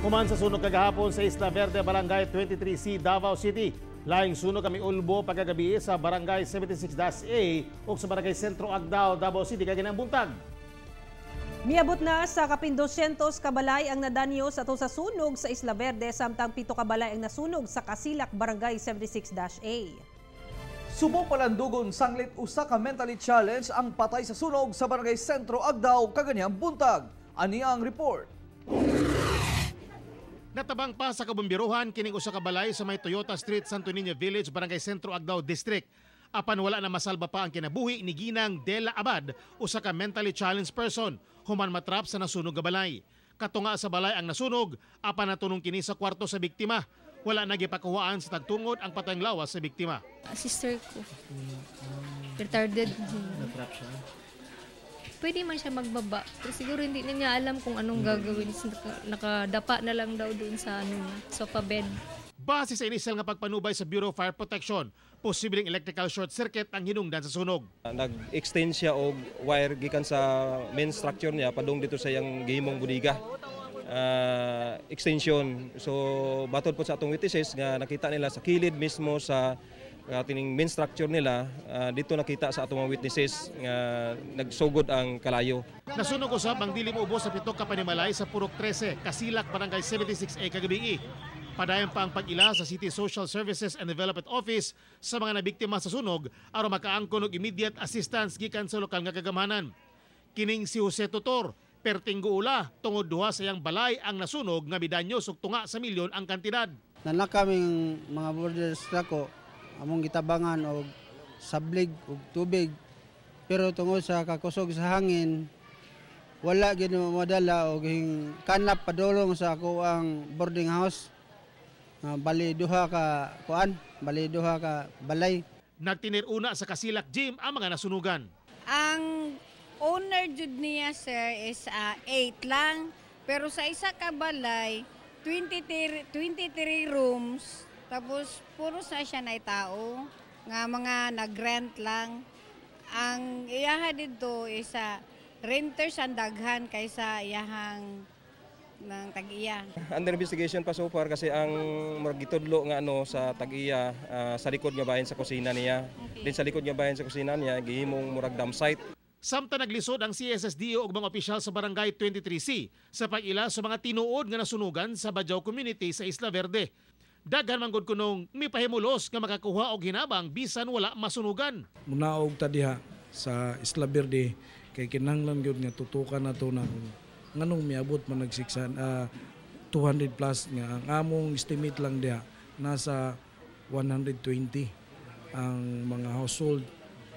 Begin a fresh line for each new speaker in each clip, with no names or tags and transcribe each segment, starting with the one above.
Human sa sunog kagahapon sa Isla Verde, Barangay 23C, Davao City. Laing sunog kami ulbo pagkagabi sa Barangay 76-A ug sa Barangay Sentro Agdao, Davao City kaganang buntag.
Miabot na sa kapin 200 kabalay ang nadanyo sa ato sa sunog sa Isla Verde, samtang 7 kabalay ang nasunog sa Kasilak, Barangay 76-A.
Subong palandugon sanglit usa ka mentally challenged ang patay sa sunog sa Barangay Sentro Agdao kaganyang buntag. Ani ang report.
Natabang pa sa kabomberohan kining usa ka balay sa may Toyota Street, Santo Niño Village, Barangay Sentro Agdao District. Apan wala na masalba pa ang kinabuhi ni Ginang Dela Abad, usa ka mentally challenged person, human matrap sa nasunog nga balay. Katunga sa balay ang nasunog, apan natunong kini sa kwarto sa biktima. Wala na gipakuhaan sa tagtungod ang patayng lawas sa biktima.
Sister ko. Retarded.
Natrap siya.
Pwede man siya magbaba. Pero siguro hindi na niya alam kung anong gagawin. Nakadapa na lang daw doon sa ano niya, sofa bed.
Base sa inisyal nga pagpanubay sa Bureau of Fire Protection, posibleng electrical short circuit ang hinungdan sa sunog.
Nag-extend siya og wire gikan sa main structure niya padung dito sa iyang gihimong bodega. Extension. So batod po sa atong witnesses nga nakita nila sa kilid mismo sa tining main structure nila, dito nakita sa atong mga witnesses nga nagsugod ang kalayo.
Nasunog usab ang dili moubos sa 7 ka panimalay sa Purok 13, Kasilak, Barangay 76A kagabii. Padayon pa ang pag-ila sa City Social Services and Development Office sa mga nabiktima sa sunog aron makaangkon og immediate assistance gikan sa lokal nga kagamhanan. Kining si Jose Tutor, perting guula tungod duha sa iyang balay ang nasunog nga midanyo ug tunga sa milyon ang kantidad.
Naa kaming mga borders nako, among gitabangan og sablig og tubig, pero tungod sa kakusog sa hangin, wala gyud madala og hing kanap padulong sa ako ang boarding house. Bali duha ka kuan, bali duha ka balay.
Nagtinir-una sa Kasilak Gym ang mga nasunugan.
Ang owner jud niya, sir, is 8 lang. Pero sa isa ka balay, 23, 23 rooms. Tapos puro sa siya na tao nga mga nag-rent lang. Ang iyaha dito is renters ang daghan kaysa iyahang ng tag-iya.
Under investigation pa so far kasi ang murag gitudlo nga ano sa tag-iya, sa likod nga bahin sa kusina niya. Din sa likod nga bahin sa kusina niya gihimong murag dump site.
Samtang naglisod ang CSSDO ug mga opisyal sa Barangay 23C sa pag-ila sa mga tinuod nga nasunugan sa Badjao Community sa Isla Verde. Daghan man gud kunong mipahimulos nga makakuha og hinabang bisan wala masunugan.
Munaog ta diha sa Isla Verde kay kinahanglan gyud nga tutukan nato na kung nganong miabot man nag 600, 200 plus, nga ang among estimate lang diha nasa 120 ang mga household.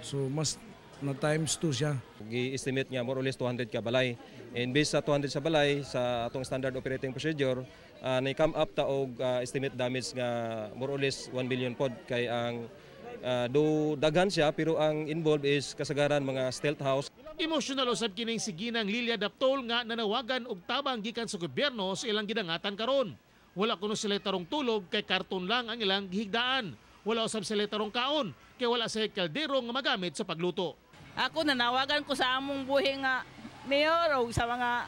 So mas na times 2 siya.
Gi-estimate nga more or less 200 ka balay. And based sa 200 sa balay sa atong standard operating procedure, ni come up ta og estimate damage nga more or less 1 billion pod kay ang do daghan siya, pero ang involved is kasagaran mga stilt house.
Emosyonal usab kining si Ginang Lilia Daptol nga nanawagan og tabang gikan sa gobyerno sa ilang gidangatan karon. Wala kuno sila tarong tulog kay karton lang ang ilang gihigdaan. Wala usab sila tarong kaon kay wala sila kaldero nga magamit sa pagluto.
Ako nanawagan ko sa among buhi nga mayor o sa mga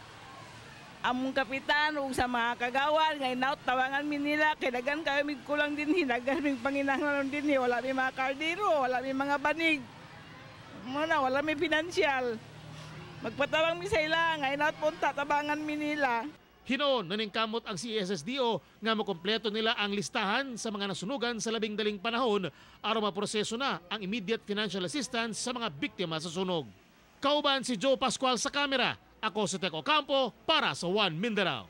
among kapitan o sa mga kagawad nga inaut tawangan mi nila kay daghan kayo mig kulang dinhi, daghan mig panginahanglan dinhi. Wala mi mga kaldero, wala mi mga banig mo na, wala mi financial. Magpatabang mi sa ila nga inaut punta tabangan mi nila.
Hinuon naningkamot ang CSSDO nga makumpleto nila ang listahan sa mga nasunugan sa labing daling panahon aron maproseso na ang immediate financial assistance sa mga biktima sa sunog. Kauban si Joe Pascual sa kamera. Ako si Teko Campo para sa One Mindanao.